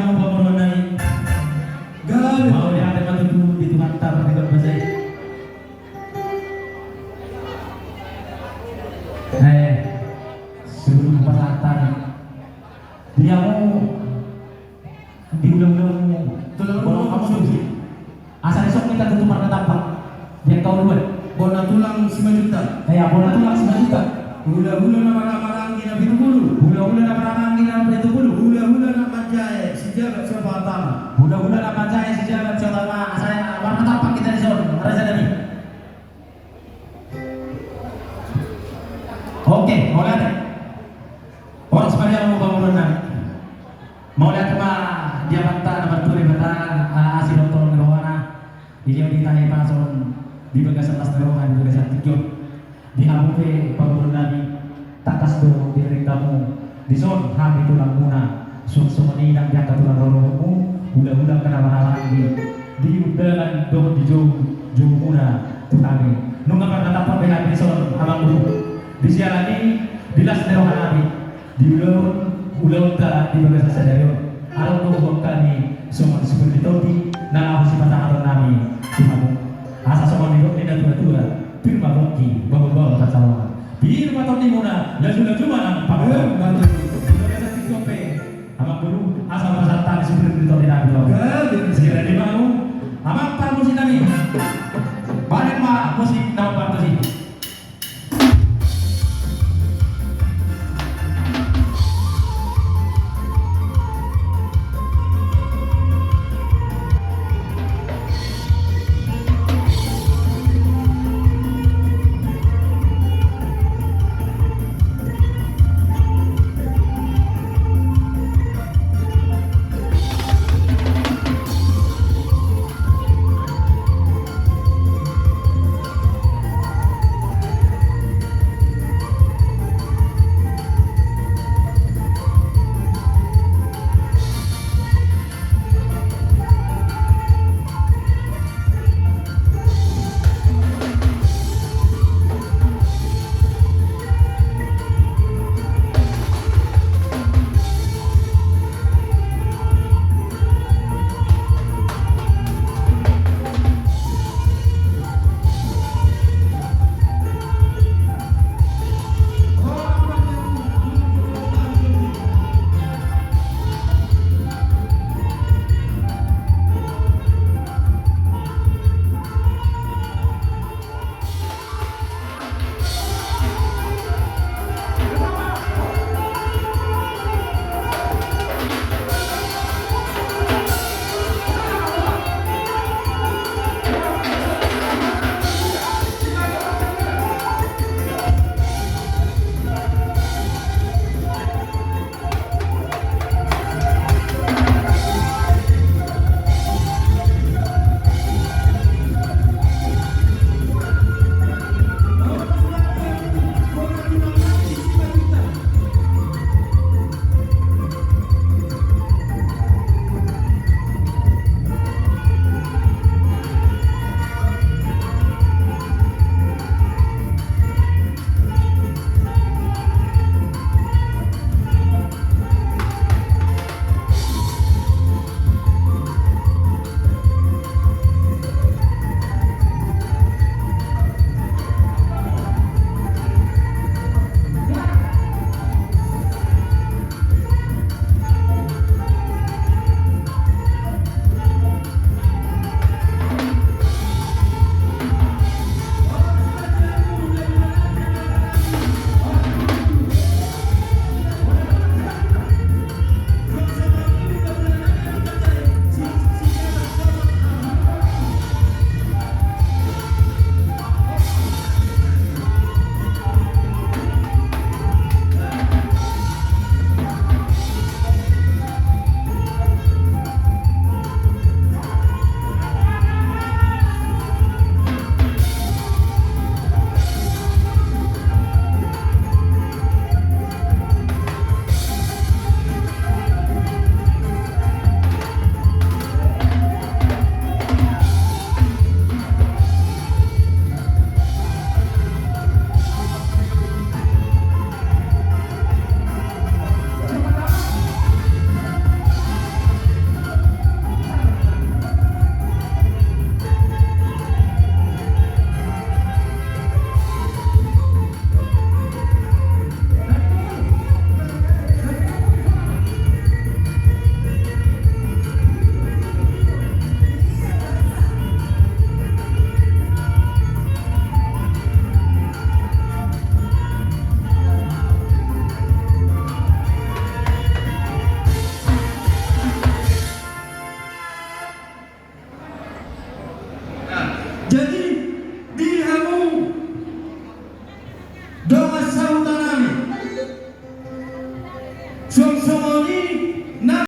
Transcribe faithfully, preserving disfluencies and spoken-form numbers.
Pamoruan nami. Gabe. Mauliate ma tutu di Tuhanta, pardenggan basa i. Eh, sebelum pasahat tadi, di hamu, di hulahulamu, tulang, tulang, tulang, tulang. Asa dison hita tutu marnatampak. Di angka ulaon. Bona tulang Simanjuntak. Eh, ya, bona tulang Simanjuntak. Hulahula na marhahamaranggi na pitu pulu. Hulahula na marhahamaranggi na pitu pulu. Hulahula na manjae sijabat sihautama. Hulahula na manjae sijabat sihautama. Asa marnatampak hita dison, raja nami. Oke, mauliate. Horas ma di hamu pamoruan nami. Mauliate ma di Amanta na martua Debata, ala asi dohot holong ni rohana. Dilehon hita hahipason di bagasan las ni roha, di bagasan tingki on. Di hamu pe pamoruan nami, tangkas do dilehon hamu dison hami tulangmuna. Suang songon i nang di angka tulang rorobotmu, hulahula angka na marhahamaranggi di undangan dohot di jou, joumuna tu hami. Nunga marnatampak be hami dison, amang boru. Di siala ni, di las ni roha nami, di ulaon, ulaonta di bagasan sadari on, adong do huboan hami songon sipir ni tondi na laho sipasahaton nami tu hamu. Asa songon nidok ni natuatua, pir ma pongki, bahulbahul pansalongan. Pir ma tondimuna, lajulaju ma nang pangkataion. Di bagasan tingki on pe, amang boru, asa pasahat hami sipir ni tondi nami tu hamu. Siradi ma hamu, amang parmusik nami.